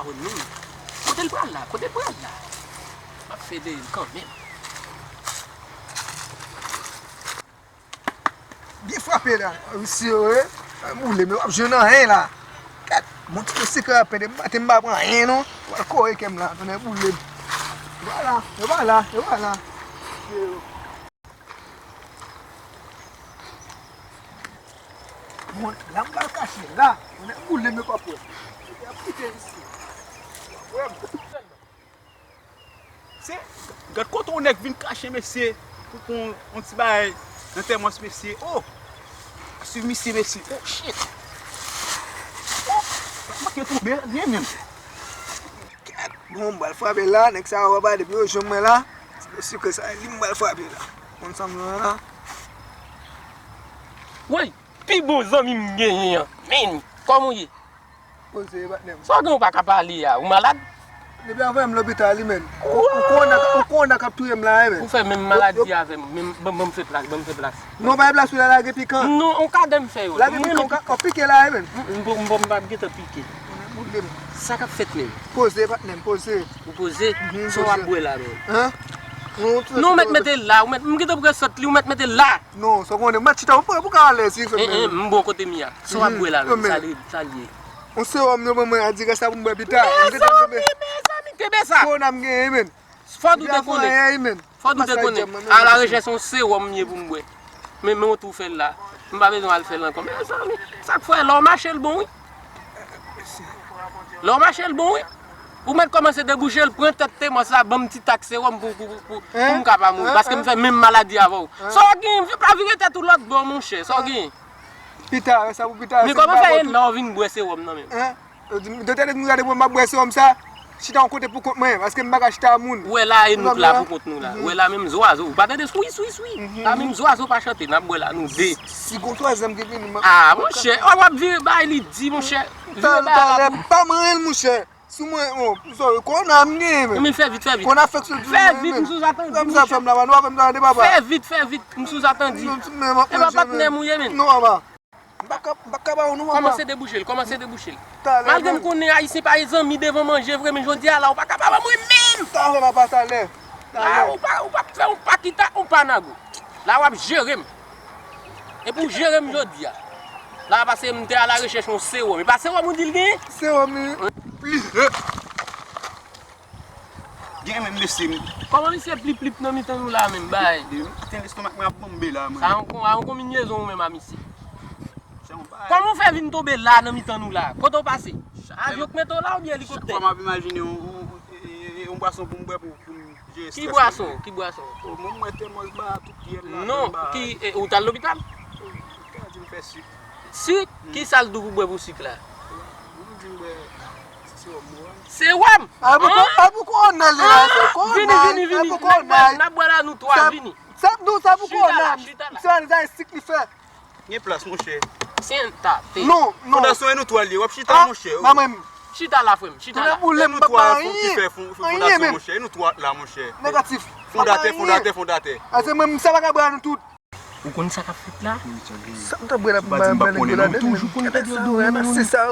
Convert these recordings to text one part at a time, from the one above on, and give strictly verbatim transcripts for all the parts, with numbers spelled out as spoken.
Kote l pral la? Kote l pral la? M ap fede l kanmenm. Byen frape la. Mesye yo, eh. Boule m, yo p ap jwenn anyen la. Kèt, bon ti sekrè ap pèdi, m pa te m pa pran anyen non. Yo pral kore kè m la, tonnè boule m. Yo pa la, yo pa la, yo pa la. Mesye yo. Bon, la m pral kache la. Tonnè boule m, yo p ap wè. Yo ap kite isi. Yo p ap wè m. Se, gad kote yon nèg vin kache, mesye, pou pran yon ti bagay nan tèmòs, mesye. Oh! Swiv misye, mesye. Oh, shit! Oh! Manke tonbe, byen menm. Kèt! Bon, m pral frape la, nèg sa yo pa depi yo jwenn mwen la. Ti mesye ke sa, li m pral frape la. Konn sa m nan la. Woy! Pi bon zanmi m genyen an. Men, kòman w ye? Poze, patnè m. Sa w gen ou pa ka pale a? Ou malad? Depi avè m lopital li, men. Ou, ou kowona, ou kowona k ap touye m la, men. Ou fè menm maladi avè m. Menm, ban, ban m fè plas, ban m fè plas. Non, pa gen plas ou la, la gen pikan. Non, on kadè m fè yo. La gen pikan, ou ka, w ap pike la, men. M, m, m, m pa gentan pike. Sa k ap fèt menm? Poze, patnè m, poze. Ou poze? Mhm, sa w ap bwè la menm? Hein? Non, ou mèt mete l la, ou mèt, m gentan pran sant li, ou mèt mete l la. Non, sa w konnen, mèt chita, ou pa, ou ka alèz, wi, frè m. M bon kote m ye a. Sa w ap bwè la menm, sa l ye, sa l ye? Yon sewòm yo ban mwen, a di rès la pou m bwè pita. Mezanmi, mezanmi, kenbe sa. Kowona m genyen, men. Fò w te konnen. Fò w te konnen. A la rechèch yon sewòm m ye pou m bwè. Men, men w tou fè l la. M pa bezwen al fè l ankò. Mezanmi, sa k fè lè w mache l bon, wi. Lè w mache l bon, wi. Ou mèt kòmanse debouche l, pran tèt tèmòs la, ban m ti tak sewòm pou, pou, pou, pou, pou m ka pa mouri. Paske m fè menm maladi avè w. Sa w gen, pa vire tèt ou lòt bò, monchè. Sa w gen. Pita, sa pou pita. Men kòman fè e la w vin bwè sewòm nan menm? Hein? Yo di, doktè di m gade pou m ap bwè sewòm sa, chita yon kote pou kont mwen, paske m pa ka chita a moun. Ou wè la, e nou k la pou kont nou la. Ou wè la, menm zwazo, ou pa tande swi, swi, swi. La, menm zwazo pa chante, n ap bwè la, nou de. Si gon twazyèm ki vini, m ap... Ah, monchè, w ap vire bay li di, monchè. Vire bay la pou... Pa manyen l, monchè. Sou mwen, oh, sorry, kowona m genyen, men. Men fè vit, fè vit. Kowona fèk sou... Fè vit, m sou sa tande, monchè. Fè vit, fè vit, m sou sa tande. E pa patnè m ou ye, men. Non, papa. M pa ka, m pa ka ba ou non, papa. Kòmanse debouche l, kòmanse debouche l. Malgre m konnen Ayisyen pa zanmi devan manje vre, men jodi a la, ou pa ka ba mwen menm. Talè, papa, talè. La, ou pa, ou pa fè yon pa kita, yon pa nago. La, w ap jere m. Epi w jere m jodi a. La, pase m te a la rechèch yon sewòm. E pa sewòm ou di l genyen? Sewòm, wi. Gen menm mesye m. Kòman misye plip plip nan mitan nou la menm, bay? Ten lestomak mwen ap bonbe la, mwen. Sa yon kon-, a yon konbinyezon ou menm a misye. Kòman w fè vin tonbe la nan mitan nou la? Kote w pase? Avyon k mete w la oubyen elikoptè? Chak fwa m ap imajine yon, yon, yon, yon bwason pou m bwè pou, pou m jere estrès mwen. Ki bwason? Ki bwason? O, mwen, mwen tèmòs ba tout pyè m la. Non, ki, e, ou t al lopital? Ou ka di m fè sik. Sik? Kisa l di w pou bwè pou sik la? Li di m bwè ti sewòm mwen. Sewòm? A pou ko-, a pou kowona li la, se kowona, vini, vini, vini. N ap bwè, n ap bwè la nou twa, vini. Sa, sa pou kowona. Chita la, chita la. Se anzay sik li fè. Gen plas, monchè. Siéntate. Non, non. Fondasyon e nou twa l ye, w ap chita, monchè. Chita la, frè m, chita la. E nou twa la ki fè fon-, fondasyon, monchè. E nou twa la, monchè. Negatif. Fondatè, fondatè, fondatè. A se mwen, sa pa ka bwè nou tout. Ou konn sa k ap fèt la? Sa m t ap bwè la pou m bay m bay nèg yo ladann, men. Toujou konn pèdi yo de men,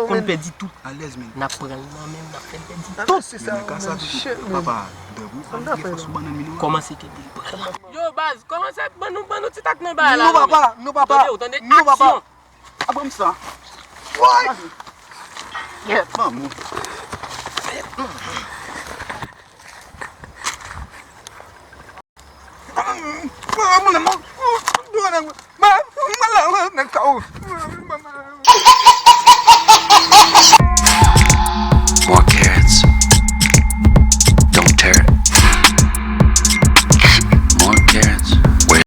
konn pèdi tout. Alèz, men. N ap pran l nan men, n ap fè l pèdi tout. Men nèg sa tou, papa, dèbou, pa gen fòs pou bannann li non. Kòmanse kenbe l, pran l. Yo, baz, kòmanse ban nou, ban nou ti tak nan bagay la. Non, papa, non, papa. Tande, ou tande? Non, papa. Aksyon. A ban m sa. Woy! Yè, ban mwen.